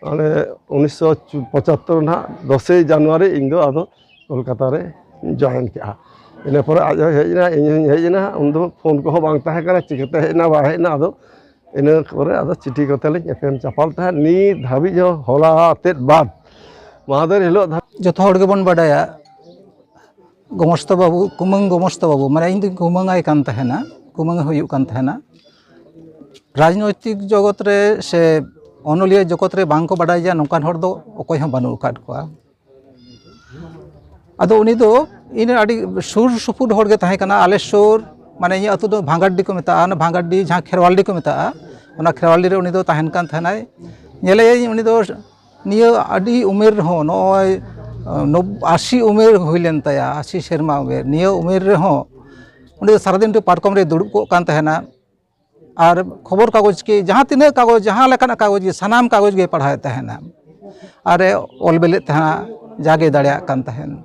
ᱢᱟᱱᱮ ᱩᱱᱤᱥᱥᱚ ᱯᱚᱸᱪᱟᱛᱛᱳᱨ ᱱᱟᱦᱟᱜ ᱫᱚᱥᱮᱭ ᱡᱟᱱᱩᱣᱟᱨᱤ ᱤᱧ ᱫᱚ ᱟᱫᱚ ᱠᱳᱞᱠᱟᱛᱟ ᱨᱮ ᱡᱚᱭᱮᱱ ᱠᱮᱜᱼᱟ᱾ ᱤᱱᱟᱹ ᱯᱚᱨᱮ ᱟᱡ ᱦᱚᱸᱭ ᱦᱮᱡ ᱮᱱᱟ, ᱤᱧ ᱦᱚᱸᱧ ᱦᱮᱡ ᱮᱱᱟ᱾ ᱩᱱᱫᱚ ᱯᱷᱳᱱ ᱠᱚᱦᱚᱸ ᱵᱟᱝ ᱛᱟᱦᱮᱸ ᱠᱟᱱᱟ, ᱪᱤᱠᱟᱹᱛᱮ ᱦᱮᱡ ᱮᱱᱟ ᱵᱟᱭ ᱦᱮᱡ ᱮᱱᱟ᱾ ᱟᱫᱚ ᱤᱱᱟᱹ ᱯᱚᱨᱮ ᱟᱫᱚ ᱪᱤᱴᱷᱤ ᱠᱚᱛᱮ ᱞᱤᱧ ᱮᱯᱮᱢ ᱪᱟᱯᱟᱞ ᱛᱟᱦᱮᱸᱫ᱾ ᱱᱤᱛ ᱫᱷᱟᱹᱵᱤᱡ ᱦᱚᱸ ᱦᱚᱞᱟ ᱛᱮᱫ ᱵᱟᱫ ᱢᱟᱦᱫᱮᱨ ᱦᱤᱞᱳᱜ ᱫᱷᱟᱹᱵᱤᱡ ᱡᱚᱛᱚ ᱦᱚᱲ ᱜᱮᱵᱚᱱ ᱵᱟᱰᱟᱭᱟ, ᱜᱚᱢᱚᱥᱛᱟ ᱵᱟᱹᱵᱩ, ᱠᱩᱢᱟᱹᱝ ᱜᱚᱢᱚᱥᱛᱟ ᱵᱟᱹᱵᱩ, ᱢᱟᱱᱮ ᱤᱧ ᱫᱚᱧ ᱠᱩᱢᱟᱹᱝ ᱟᱭ ᱠᱟᱱ ᱛᱟᱦᱮᱱᱟ, ᱠᱩᱢᱟᱹᱝ ᱮ ᱦᱩᱭᱩᱜ ᱠᱟᱱ ᱛᱟᱦᱮᱱᱟ᱾ ᱨᱟᱡᱽᱱᱳᱭᱛᱤᱠ ᱡᱚᱜᱚᱛ ᱨᱮ ᱥᱮ ᱚᱱᱚᱞᱤᱭᱟᱹ ᱡᱚᱜᱚᱛ ᱨᱮ ᱵᱟᱝ ᱠᱚ ᱵᱟᱰᱟᱭᱟ ᱱᱚᱝᱠᱟᱱ ᱦᱚᱲ ᱫᱚ ᱚᱠᱚᱭ ᱦᱚᱸ ᱵᱟᱹᱱᱩᱜ ᱟᱠᱟᱫ ᱠᱚᱣᱟ᱾ ᱟᱫᱚ ᱩᱱᱤ ᱫᱚ ᱤᱧ ᱨᱮᱱ ᱟᱹᱰᱤ ᱥᱩᱨ ᱥᱩᱯᱩᱨ ᱦᱚᱲ ᱜᱮ ᱛᱟᱦᱮᱸ ᱠᱟᱱᱟ᱾ ᱟᱞᱮ ᱥᱩᱨ, ᱢᱟᱱᱮ ᱤᱧᱟᱹᱜ ᱟᱹᱛᱩ ᱫᱚ ᱵᱷᱟᱸᱜᱟᱰᱰᱤ ᱠᱚ ᱢᱮᱛᱟᱜᱼᱟ, ᱚᱱᱟ ᱵᱷᱟᱸᱜᱟᱰᱰᱤ ᱡᱟᱦᱟᱸ ᱠᱷᱮᱨᱣᱟᱞᱰᱤ ᱠᱚ ᱢᱮᱛᱟᱜᱼᱟ, ᱚᱱᱟ ᱠᱷᱮᱨᱣᱟᱞᱰᱤ ᱨᱮ ᱩᱱᱤ ᱫᱚ ᱛᱟᱦᱮᱱ ᱠᱟᱱ ᱛᱟᱦᱮᱱᱟᱭ᱾ ᱧᱮᱞᱮᱭᱟᱹᱧ ᱩᱱᱤ ᱫᱚ ᱱᱤᱭᱟᱹ ᱟᱹᱰᱤ ᱩᱢᱮᱨ ᱨᱮᱦᱚᱸ, ᱱᱚᱜᱼᱚᱭ, ᱟᱸ, ᱱᱚᱵ-, ᱟᱥᱤ ᱩᱢᱮᱨ ᱦᱩᱭ ᱞᱮᱱ ᱛᱟᱭᱟ, ᱟᱥᱤ ᱥᱮᱨᱢᱟ ᱩᱢᱮᱨ, ᱱᱤᱭᱟᱹ ᱩᱢᱮᱨ ᱨᱮᱦᱚᱸ ᱩᱱᱤ ᱫᱚ ᱥᱟᱨᱟᱫᱤᱱ ᱯᱟᱨᱠᱚᱢ ᱨᱮ ᱫᱩᱲᱩᱵ ᱠᱚᱜ ᱠᱟᱱ ᱛᱟᱦᱮᱱᱟ᱾ ᱟᱨ ᱠᱷᱚᱵᱚᱨ ᱠᱟᱜᱚᱡᱽ ᱠᱤ ᱡᱟᱦᱟᱸ ᱛᱤᱱᱟᱹᱜ ᱠᱟᱜᱚᱡᱽ, ᱡᱟᱦᱟᱸ ᱞᱮᱠᱟᱱᱟᱜ ᱠᱟᱜᱚᱡᱽ ᱜᱮ, ᱥᱟᱱᱟᱢ ᱠᱟᱜᱚᱡᱽ ᱜᱮ ᱯᱟᱲᱦᱟᱣᱮᱫ ᱛᱟᱦᱮᱱᱟ᱾ ᱟᱨ ᱮ ᱚᱞ ᱵᱮᱞᱮᱫ ᱛᱟᱦᱮᱱᱟ, ᱡᱟᱜᱮ ᱫᱟᱲᱮᱭᱟᱜ ᱠᱟᱱ ᱛᱟᱦᱮᱱ᱾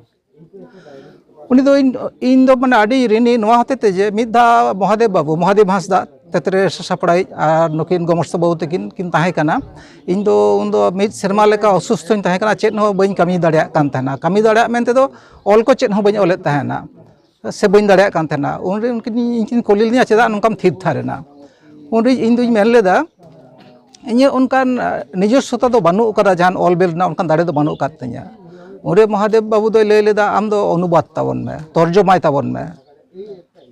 ᱩᱱᱤ ᱫᱚ ᱤᱧ, ᱤᱧ ᱫᱚ ᱢᱟᱱᱮ ᱟᱹᱰᱤ ᱨᱤᱱᱤ ᱱᱚᱣᱟ ᱦᱚᱛᱮ ᱛᱮ ᱡᱮ ᱢᱤᱫ ᱫᱷᱟᱣ ᱢᱚᱦᱟᱫᱮᱵ ᱵᱟᱹᱵᱩ, ᱢᱚᱦᱟᱫᱮᱵ ᱦᱟᱸᱥᱫᱟ, ᱛᱮᱛᱨᱮ ᱥᱟᱯᱲᱟᱣᱤᱡ, ᱟᱨ ᱱᱩᱠᱤᱱ ᱜᱚᱢᱚᱥᱛᱟ ᱵᱟᱹᱵᱩ ᱛᱟᱹᱠᱤᱱ ᱠᱤᱱ ᱛᱟᱦᱮᱸ ᱠᱟᱱᱟ᱾ ᱤᱧ ᱫᱚ ᱩᱱᱫᱚ ᱢᱤᱫ ᱥᱮᱨᱢᱟ ᱞᱮᱠᱟ ᱚᱥᱩᱥᱛᱷᱚᱧ ᱛᱟᱦᱮᱸ ᱠᱟᱱᱟ, ᱪᱮᱫ ᱦᱚᱸ ᱵᱟᱹᱧ ᱠᱟᱹᱢᱤ ᱫᱟᱲᱮᱭᱟᱜ ᱠᱟᱱ ᱛᱟᱦᱮᱱᱟ᱾ ᱠᱟᱹᱢᱤ ᱫᱟᱲᱮᱭᱟᱜ ᱢᱮᱱᱛᱮ ᱫᱚ ᱚᱞ ᱠᱚ ᱪᱮᱫ ᱦᱚᱸ ᱵᱟᱹᱧ ᱚᱞᱮᱫ ᱛᱟᱦᱮᱱᱟ, ᱥᱮ ᱵᱟᱹᱧ ᱫᱟᱲᱮᱭᱟᱜ ᱠᱟᱱ ᱛᱟᱦᱮᱱᱟ᱾ ᱩᱱᱨᱮ ᱩᱱᱠᱤᱱ ᱤᱧ ᱠᱤᱱ ᱠᱩᱞᱤ ᱞᱤᱧᱟ, "ᱪᱮᱫᱟᱜ ᱱᱚᱝᱠᱟᱢ ᱛᱷᱤᱨ ᱛᱷᱟᱨ ᱮᱱᱟ?" ᱩᱱᱨᱮ ᱤᱧ ᱫᱩᱧ ᱢᱮᱱ ᱞᱮᱫᱟ, "ᱤᱧᱟᱹᱜ ᱚᱱᱠᱟᱱ, ᱟ, ᱱᱤᱡᱚᱥᱥᱚᱛᱟ ᱫᱚ ᱵᱟᱹᱱᱩᱜ ᱟᱠᱟᱫᱟ, ᱡᱟᱦᱟᱱ ᱚᱞ ᱵᱮᱞ ᱨᱮᱱᱟᱜ ᱚᱱᱠᱟᱱ ᱫᱟᱲᱮ ᱫᱚ ᱵᱟᱹᱱᱩᱜ ᱟᱠᱟᱫ ᱛᱤᱧᱟᱹ᱾" ᱩᱱᱨᱮ ᱢᱚᱦᱟᱫᱮᱵ ᱵᱟᱹᱵᱩ ᱫᱚᱭ ᱞᱟᱹᱭ ᱞᱮᱫᱟ, "ᱟᱢ ᱫᱚ ᱚᱱᱩᱵᱟᱫ ᱛᱟᱵᱚᱱ ᱢᱮ, ᱛᱚᱨᱡᱚᱢᱟᱭ ᱛᱟᱵᱚᱱ ᱢᱮ᱾"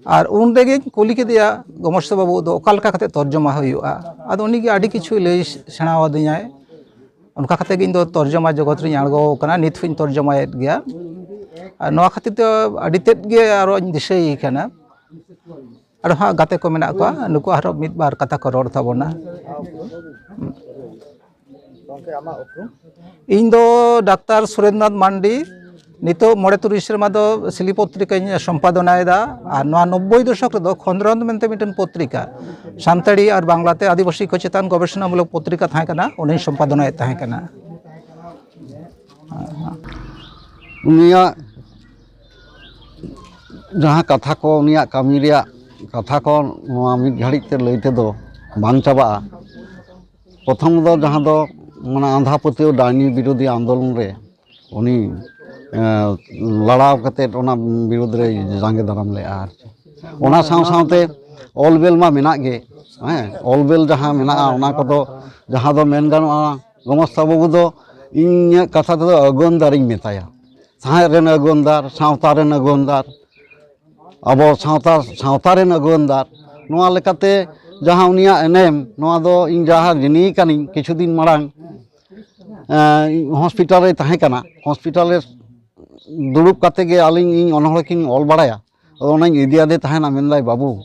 ᱟᱨ ᱩᱱ ᱨᱮᱜᱮᱧ ᱠᱩᱞᱤ ᱠᱮᱫᱮᱭᱟ, "ᱜᱚᱢᱚᱥᱛᱟ ᱵᱟᱹᱵᱩ ᱫᱚ ᱚᱠᱟ ᱞᱮᱠᱟ ᱠᱟᱛᱮ ᱛᱚᱨᱡᱚᱢᱟ ᱦᱩᱭᱩᱜᱼᱟ?" ᱟᱫᱚ ᱩᱱᱤᱜᱮ ᱟᱹᱰᱤ ᱠᱤᱪᱷᱩᱭ ᱞᱟᱹᱭ ᱥᱮᱬᱟ ᱟᱹᱫᱤᱧᱟᱭ᱾ ᱚᱱᱠᱟ ᱠᱟᱛᱮ ᱜᱮ ᱤᱧ ᱫᱚ ᱛᱚᱨᱡᱚᱢᱟ ᱡᱚᱜᱚᱛ ᱨᱤᱧ ᱟᱬᱜᱚ ᱟᱠᱟᱱᱟ, ᱱᱤᱛ ᱦᱚᱸᱧ ᱛᱚᱨᱡᱚᱢᱟᱭᱮᱫ ᱜᱮᱭᱟ᱾ ᱟᱨ ᱱᱚᱣᱟ ᱠᱷᱟᱹᱛᱤᱨ ᱛᱮ ᱟᱹᱰᱤ ᱛᱮᱫ ᱜᱮ ᱟᱨᱚᱧ ᱫᱤᱥᱟᱹᱭᱮ ᱠᱟᱱᱟ᱾ ᱟᱨᱚ ᱦᱟᱸᱜ ᱜᱟᱛᱮ ᱠᱚ ᱢᱮᱱᱟᱜ ᱠᱚᱣᱟ, ᱱᱩᱠᱩ ᱟᱨᱦᱚᱸ ᱢᱤᱫ ᱵᱟᱨ ᱠᱟᱛᱷᱟ ᱠᱚ ᱨᱚᱲ ᱛᱟᱵᱚᱱᱟ᱾ ᱜᱚᱢᱠᱮ, ᱟᱢᱟᱜ ᱩᱯᱨᱩᱢ? ᱤᱧ ᱫᱚ ᱰᱟᱠᱛᱟᱨ ᱥᱩᱨᱮᱱᱫᱨᱚᱱᱟᱛᱷ ᱢᱟᱱᱰᱤ᱾ ᱱᱤᱛᱚᱜ ᱢᱚᱬᱮ ᱛᱩᱨᱩᱭ ᱥᱮᱨᱢᱟ ᱫᱚ ᱥᱤᱞᱤ ᱯᱚᱛᱨᱤᱠᱟᱧ ᱥᱚᱢᱯᱟᱫᱚᱱᱟᱭᱮᱫᱟ᱾ ᱟᱨ ᱱᱚᱣᱟ ᱱᱚᱵᱵᱳᱭ ᱫᱚᱥᱚᱠ ᱨᱮᱫᱚ ᱠᱷᱚᱸᱫᱽᱨᱚᱸᱫᱽ ᱢᱮᱱᱛᱮ ᱢᱤᱫᱴᱮᱱ ᱯᱚᱛᱨᱤᱠᱟ, ᱥᱟᱱᱛᱟᱲᱤ ᱟᱨ ᱵᱟᱝᱞᱟᱛᱮ ᱟᱹᱫᱤᱵᱟᱹᱥᱤ ᱠᱚ ᱪᱮᱛᱟᱱ ᱜᱚᱵᱮᱥᱚᱱᱟᱢᱩᱞᱚᱠ ᱯᱚᱛᱨᱤᱠᱟ ᱛᱟᱦᱮᱸ ᱠᱟᱱᱟ, ᱚᱱᱟᱧ ᱥᱚᱢᱯᱟᱫᱚᱱᱟᱭᱮᱫ ᱛᱟᱦᱮᱸ ᱠᱟᱱᱟ᱾ ᱩᱱᱤᱭᱟᱜ ᱡᱟᱦᱟᱸ ᱠᱟᱛᱷᱟ ᱠᱚ, ᱩᱱᱤᱭᱟᱜ ᱠᱟᱹᱢᱤ ᱨᱮᱭᱟᱜ ᱠᱟᱛᱷᱟ ᱠᱚ ᱱᱚᱣᱟ ᱢᱤᱫ ᱜᱷᱟᱹᱲᱤᱡ ᱛᱮ ᱞᱟᱹᱭ ᱛᱮᱫᱚ ᱵᱟᱝ ᱪᱟᱵᱟᱜᱼᱟ᱾ ᱯᱨᱚᱛᱷᱚᱢ ᱫᱚ ᱡᱟᱦᱟᱸ ᱫᱚ ᱢᱟᱱᱮ ᱟᱸᱫᱷᱟ ᱯᱟᱹᱛᱭᱟᱹᱣ ᱰᱟᱹᱱᱤ ᱵᱤᱨᱳᱫᱷᱤ ᱟᱱᱫᱳᱞᱚᱱ ᱨᱮ ᱩᱱᱤ, ᱮᱸ, ᱞᱟᱲᱟᱣ ᱠᱟᱛᱮᱫ ᱚᱱᱟ ᱵᱤᱨᱳᱫᱷ ᱨᱮ ᱡᱟᱸᱜᱮ ᱫᱟᱨᱟᱢ ᱞᱮᱫᱼᱟ᱾ ᱟᱨ ᱚᱱᱟ ᱥᱟᱶ ᱥᱟᱶᱛᱮ ᱚᱞ ᱵᱮᱞ ᱢᱟ ᱢᱮᱱᱟᱜ ᱜᱮ, ᱦᱮᱸ, ᱚᱞ ᱵᱮᱞ ᱡᱟᱦᱟᱸ ᱢᱮᱱᱟᱜᱼᱟ, ᱚᱱᱟ ᱠᱚᱫᱚ ᱡᱟᱦᱟᱸ ᱫᱚ ᱢᱮᱱ ᱜᱟᱱᱚᱜᱼᱟ, ᱜᱚᱢᱚᱥᱛᱟ ᱵᱟᱹᱵᱩ ᱫᱚ ᱤᱧᱟᱹᱜ ᱠᱟᱛᱷᱟ ᱛᱮᱫᱚ ᱟᱹᱜᱩᱣᱟᱹᱱ ᱫᱟᱨᱤᱧ ᱢᱮᱛᱟᱭᱟ᱾ ᱥᱟᱶᱦᱮᱫ ᱨᱮᱱ ᱟᱹᱜᱩᱣᱟᱹᱱ ᱫᱟᱨ, ᱥᱟᱶᱛᱟ ᱨᱮᱱ ᱟᱹᱜᱩᱣᱟᱹᱱ ᱫᱟᱨ, ᱟᱵᱚ ᱥᱟᱶᱛᱟ, ᱥᱟᱶᱛᱟ ᱨᱮᱱ ᱟᱹᱜᱩᱣᱟᱹᱱ ᱫᱟᱨ᱾ ᱱᱚᱣᱟ ᱞᱮᱠᱟᱛᱮ ᱡᱟᱦᱟᱸ ᱩᱱᱤᱭᱟᱜ ᱮᱱᱮᱢ, ᱱᱚᱣᱟ ᱫᱚ ᱤᱧ ᱡᱟᱦᱟᱸ ᱨᱤᱱᱤ ᱠᱟᱹᱱᱟᱹᱧ, ᱠᱤᱪᱷᱩ ᱫᱤᱱ ᱢᱟᱲᱟᱝ, ᱮᱸ, ᱦᱚᱥᱯᱤᱴᱟᱞ ᱨᱮ ᱛᱟᱦᱮᱸ ᱠᱟᱱᱟ, ᱦᱚᱥᱯᱤᱴᱟᱞ ᱨᱮ ᱫᱩᱲᱩᱵ ᱠᱟᱛᱮ ᱜᱮ ᱟᱹᱞᱤᱧ, ᱤᱧ ᱚᱱᱚᱬᱦᱮ ᱠᱤᱱ ᱚᱞ ᱵᱟᱲᱟᱭᱟ᱾ ᱟᱫᱚ ᱚᱱᱟᱧ ᱤᱫᱤ ᱟᱫᱮ ᱛᱟᱦᱮᱱᱟ, ᱢᱮᱱᱫᱟᱭ, "ᱵᱟᱹᱵᱩ,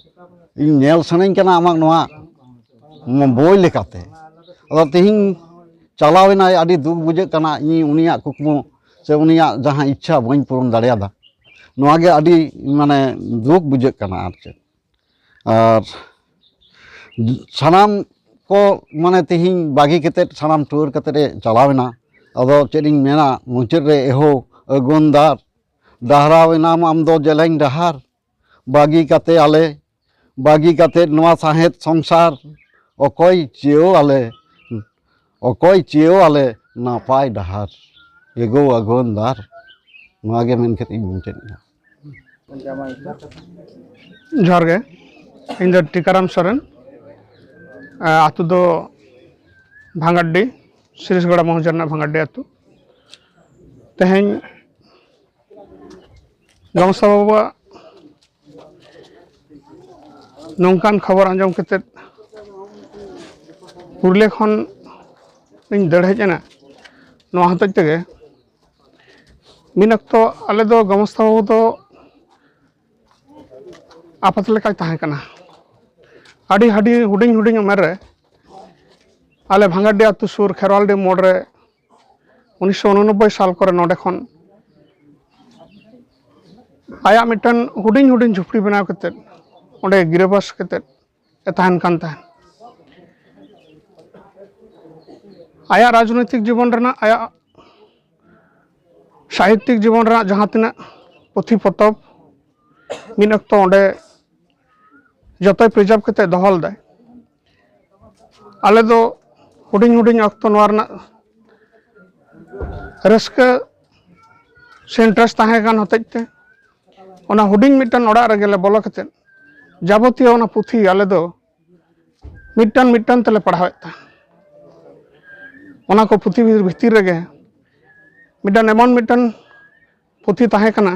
ᱤᱧ ᱧᱮᱞ ᱥᱟᱱᱟᱧ ᱠᱟᱱᱟ ᱟᱢᱟᱜ ᱱᱚᱣᱟ ᱵᱳᱭ ᱞᱮᱠᱟᱛᱮ᱾" ᱟᱫᱚ ᱛᱮᱦᱮᱧ ᱪᱟᱞᱟᱣ ᱮᱱᱟᱭ, ᱟᱹᱰᱤ ᱫᱩᱠ ᱵᱩᱡᱷᱟᱹᱜ ᱠᱟᱱᱟ, ᱤᱧ ᱩᱱᱤᱭᱟᱜ ᱠᱩᱠᱢᱩ ᱥᱮ ᱩᱱᱤᱭᱟᱜ ᱡᱟᱦᱟᱸ ᱤᱪᱪᱷᱟ ᱵᱟᱹᱧ ᱯᱩᱨᱩᱱ ᱫᱟᱲᱮᱭᱟᱫᱟ᱾ ᱱᱚᱣᱟ ᱜᱮ ᱟᱹᱰᱤ ᱢᱟᱱᱮ ᱫᱩᱠ ᱵᱩᱡᱷᱟᱹᱜ ᱠᱟᱱᱟ ᱟᱨ ᱪᱮᱫ᱾ ᱟᱨ ᱥᱟᱱᱟᱢ ᱠᱚ ᱢᱟᱱᱮ ᱛᱮᱦᱮᱧ ᱵᱟᱹᱜᱤ ᱠᱟᱛᱮᱫ ᱥᱟᱱᱟᱢ ᱴᱩᱣᱟᱹᱨ ᱠᱟᱛᱮᱫ ᱮ ᱪᱟᱞᱟᱣ ᱮᱱᱟ᱾ ᱟᱫᱚ ᱪᱮᱫ ᱤᱧ ᱢᱮᱱᱟ, ᱢᱩᱪᱟᱹᱫ ᱨᱮ ᱮᱦᱳ ᱟᱹᱜᱩᱣᱟᱹᱱ ᱫᱟᱨ ᱰᱟᱦᱟᱨᱟᱣ ᱮᱱᱟᱢ ᱟᱢ ᱫᱚ ᱡᱮᱞᱮᱧ ᱰᱟᱦᱟᱨ, ᱵᱟᱹᱜᱤ ᱠᱟᱛᱮ ᱟᱞᱮ, ᱵᱟᱹᱜᱤ ᱠᱟᱛᱮ ᱱᱚᱣᱟ ᱥᱟᱦᱮᱫ ᱥᱚᱝᱥᱟᱨ, ᱚᱠᱚᱭ ᱪᱮᱭᱚ ᱟᱞᱮ, ᱚᱠᱚᱭ ᱪᱮᱭᱚ ᱟᱞᱮ ᱱᱟᱯᱟᱭ ᱰᱟᱦᱟᱨ, ᱮᱜᱳ ᱟᱜᱚᱱ ᱫᱟᱨ᱾ ᱱᱚᱣᱟ ᱜᱮ ᱢᱮᱱ ᱠᱟᱛᱮ ᱤᱧ ᱢᱩᱪᱟᱹᱫ ᱮᱫᱟ᱾ ᱡᱚᱦᱟᱨ ᱜᱮ, ᱤᱧ ᱫᱚ ᱴᱤᱠᱟᱨᱟᱢ ᱥᱚᱨᱮᱱ᱾ ᱟᱹᱛᱩ ᱫᱚ ᱵᱷᱟᱸᱜᱟᱰᱰᱤ, ᱥᱤᱨᱤᱥᱜᱚᱲᱟ ᱢᱚᱦᱚᱡᱟ ᱨᱮᱱᱟᱜ ᱵᱷᱟᱸᱜᱟᱰᱰᱤ ᱟᱹᱛᱩ᱾ ᱛᱮᱦᱮᱧ ᱜᱟᱶᱥᱟ ᱵᱟᱵᱩᱣᱟᱜ ᱱᱚᱝᱠᱟᱱ ᱠᱷᱚᱵᱚᱨ ᱟᱸᱡᱚᱢ ᱠᱟᱛᱮᱫ ᱯᱩᱨᱩᱞᱤᱭᱟᱹ ᱠᱷᱚᱱ ᱤᱧ ᱫᱟᱹᱲ ᱦᱮᱡ ᱮᱱᱟ᱾ ᱱᱚᱣᱟ ᱦᱚᱛᱮᱡ ᱛᱮᱜᱮ ᱢᱤᱫ ᱚᱠᱛᱚ ᱟᱞᱮ ᱫᱚ ᱜᱚᱢᱚᱥᱛᱟ ᱵᱟᱹᱵᱩ ᱫᱚ ᱟᱯᱟᱛ ᱞᱮᱠᱟᱭ ᱛᱟᱦᱮᱸ ᱠᱟᱱᱟ᱾ ᱟᱹᱰᱤ ᱟᱹᱰᱤ ᱦᱩᱰᱤᱧ ᱦᱩᱰᱤᱧ ᱩᱢᱮᱨ ᱨᱮ ᱟᱞᱮ ᱵᱷᱟᱸᱜᱟᱰᱤ ᱟᱹᱛᱩ ᱥᱩᱨ ᱠᱷᱮᱨᱣᱟᱞᱰᱤ ᱢᱳᱲ ᱨᱮ ᱩᱱᱤᱥᱥᱚ ᱩᱱᱚᱱᱚᱵᱵᱳᱭ ᱥᱟᱞ ᱠᱚᱨᱮ ᱱᱚᱰᱮ ᱠᱷᱚᱱ ᱟᱭᱟᱜ ᱢᱤᱫᱴᱮᱱ ᱦᱩᱰᱤᱧ ᱦᱩᱰᱤᱧ ᱡᱷᱩᱯᱲᱤ ᱵᱮᱱᱟᱣ ᱠᱟᱛᱮᱫ ᱚᱸᱰᱮ ᱜᱤᱨᱟᱹᱵᱟᱥ ᱠᱟᱛᱮᱫ ᱮ ᱛᱟᱦᱮᱱ ᱠᱟᱱ ᱛᱟᱦᱮᱸᱫ᱾ ᱟᱭᱟᱜ ᱨᱟᱡᱽᱱᱳᱭᱛᱤᱠ ᱡᱤᱵᱚᱱ ᱨᱮᱱᱟᱜ, ᱟᱭᱟᱜ ᱥᱟᱦᱤᱛᱭᱤᱠ ᱡᱤᱵᱚᱱ ᱨᱮᱱᱟᱜ ᱡᱟᱦᱟᱸ ᱛᱤᱱᱟᱹᱜ ᱯᱩᱛᱷᱤ ᱯᱚᱛᱚᱵ ᱢᱤᱫ ᱚᱠᱛᱚ ᱚᱸᱰᱮ ᱡᱚᱛᱚᱭ ᱯᱨᱤᱡᱟᱨᱵᱷ ᱠᱟᱛᱮ ᱫᱚᱦᱚ ᱞᱮᱫᱟᱭ᱾ ᱟᱞᱮ ᱫᱚ ᱦᱩᱰᱤᱧ ᱦᱩᱰᱤᱧ ᱚᱠᱛᱚ ᱱᱚᱣᱟ ᱨᱮᱱᱟᱜ ᱨᱟᱹᱥᱠᱟᱹ ᱥᱮ ᱤᱱᱴᱟᱨᱮᱥᱴ ᱛᱟᱦᱮᱸ ᱠᱟᱱ ᱦᱚᱛᱮᱡ ᱛᱮ ᱚᱱᱟ ᱦᱩᱰᱤᱧ ᱢᱤᱫᱴᱟᱝ ᱚᱲᱟᱜ ᱨᱮᱜᱮ ᱞᱮ ᱵᱚᱞᱚ ᱠᱟᱛᱮᱫ ᱡᱟᱵᱚᱛᱤᱭᱚ ᱚᱱᱟ ᱯᱩᱛᱷᱤ ᱟᱞᱮ ᱫᱚ ᱢᱤᱫᱴᱟᱝ ᱢᱤᱫᱴᱟᱝ ᱛᱮᱞᱮ ᱯᱟᱲᱦᱟᱣᱮᱫ ᱛᱟᱦᱮᱸᱫ᱾ ᱚᱱᱟ ᱠᱚ ᱯᱩᱛᱷᱤ ᱵᱷᱤᱛᱤᱨ ᱨᱮᱜᱮ ᱢᱤᱫᱴᱟᱝ ᱮᱢᱚᱱ ᱢᱤᱫᱴᱟᱝ ᱯᱩᱛᱷᱤ ᱛᱟᱦᱮᱸ ᱠᱟᱱᱟ,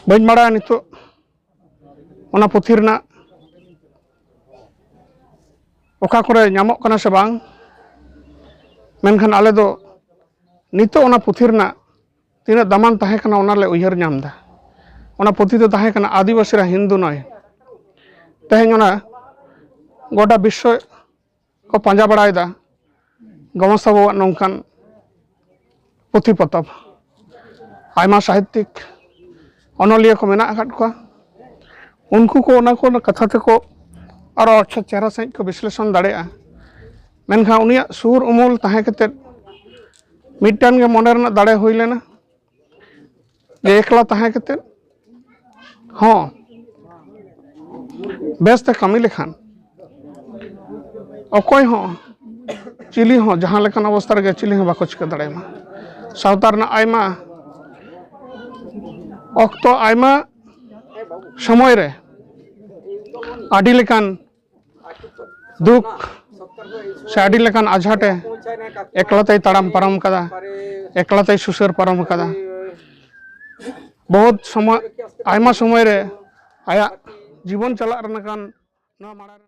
ᱵᱟᱹᱧ ᱵᱟᱲᱟᱭᱟ ᱱᱤᱛᱚᱜ ᱚᱱᱟ ᱯᱩᱛᱷᱤ ᱨᱮᱱᱟᱜ ᱚᱠᱟ ᱠᱚᱨᱮ ᱧᱟᱢᱚᱜ ᱠᱟᱱᱟ ᱥᱮ ᱵᱟᱝ, ᱢᱮᱱᱠᱷᱟᱱ ᱟᱞᱮ ᱫᱚ ᱱᱤᱛᱚᱜ ᱚᱱᱟ ᱯᱩᱛᱷᱤ ᱨᱮᱱᱟᱜ ᱛᱤᱱᱟᱹᱜ ᱫᱟᱢᱟᱱ ᱛᱟᱦᱮᱸ ᱠᱟᱱᱟ ᱚᱱᱟ ᱞᱮ ᱩᱭᱦᱟᱹᱨ ᱧᱟᱢ ᱮᱫᱟ᱾ ᱚᱱᱟ ᱯᱩᱛᱷᱤ ᱫᱚ ᱛᱟᱦᱮᱸ ᱠᱟᱱᱟ ᱟᱹᱫᱤᱵᱟᱹᱥᱤ ᱨᱮᱱᱟᱜ ᱦᱤᱱᱫᱩ ᱱᱚᱭ᱾ ᱛᱮᱦᱮᱧ ᱚᱱᱟ ᱜᱚᱴᱟ ᱵᱤᱥᱥᱚ ᱠᱚ ᱯᱟᱸᱡᱟ ᱵᱟᱲᱟᱭᱮᱫᱟ ᱜᱚᱢᱚᱥᱛᱟ ᱵᱟᱵᱩᱣᱟᱜ ᱱᱚᱝᱠᱟᱱ ᱯᱩᱛᱷᱤ ᱯᱚᱛᱚᱵ᱾ ᱟᱭᱢᱟ ᱥᱟᱦᱤᱛᱭᱤᱠ ᱚᱱᱚᱞᱤᱭᱟᱹ ᱠᱚ ᱢᱮᱱᱟᱜ ᱟᱠᱟᱫ ᱠᱚᱣᱟ, ᱩᱱᱠᱩ ᱠᱚ ᱚᱱᱟ ᱠᱚ ᱠᱟᱛᱷᱟ ᱛᱮᱠᱚ ᱟᱨᱚ ᱟᱪᱪᱷᱟ ᱪᱮᱦᱨᱟ ᱥᱟᱺᱦᱤᱡ ᱠᱚ ᱵᱤᱥᱞᱮᱥᱚᱱ ᱫᱟᱲᱮᱭᱟᱜᱼᱟ᱾ ᱢᱮᱱᱠᱷᱟᱱ ᱩᱱᱤᱭᱟᱜ ᱥᱩᱨ ᱩᱢᱩᱞ ᱛᱟᱦᱮᱸ ᱠᱟᱛᱮᱫ ᱢᱤᱫᱴᱟᱝ ᱜᱮ ᱢᱚᱱᱮ ᱨᱮᱱᱟᱜ ᱫᱟᱲᱮ ᱦᱩᱭ ᱞᱮᱱᱟ, ᱡᱮ ᱮᱠᱞᱟ ᱛᱟᱦᱮᱸ ᱠᱟᱛᱮ ᱦᱚᱸ ᱵᱮᱥᱛᱮ ᱠᱟᱹᱢᱤ ᱞᱮᱠᱷᱟᱱ ᱚᱠᱚᱭ ᱦᱚᱸ, ᱪᱤᱞᱤ ᱦᱚᱸ, ᱡᱟᱦᱟᱸ ᱞᱮᱠᱟᱱ ᱚᱵᱚᱥᱛᱟ ᱨᱮᱜᱮ ᱪᱤᱞᱤ ᱦᱚᱸ ᱵᱟᱠᱚ ᱪᱤᱠᱟᱹ ᱫᱟᱲᱮᱭᱟᱢᱟ᱾ ᱥᱟᱶᱛᱟ ᱨᱮᱱᱟᱜ ᱟᱭᱢᱟ ᱚᱠᱛᱚ, ᱟᱭᱢᱟ ᱥᱚᱢᱚᱭ ᱨᱮ ᱟᱹᱰᱤ ᱞᱮᱠᱟᱱ ᱫᱩᱠ ᱥᱮ ᱟᱹᱰᱤ ᱞᱮᱠᱟᱱ ᱟᱡᱷᱟᱴᱮ ᱮᱠᱞᱟᱛᱮᱭ ᱛᱟᱲᱟᱢ ᱯᱟᱨᱚᱢ ᱠᱟᱫᱟ, ᱮᱠᱞᱟᱛᱮᱭ ᱥᱩᱥᱟᱹᱨ ᱯᱟᱨᱚᱢ ᱠᱟᱫᱟ᱾ ᱵᱚᱦᱩᱛ ᱥᱚᱢᱚᱭ, ᱟᱭᱢᱟ ᱥᱚᱢᱚᱭ ᱨᱮ ᱟᱭᱟᱜ ᱡᱤᱵᱚᱱ ᱪᱟᱞᱟᱜ ᱨᱮᱱᱟᱜ ᱱᱚᱣᱟ ᱢᱟᱲᱟᱝ ᱨᱮ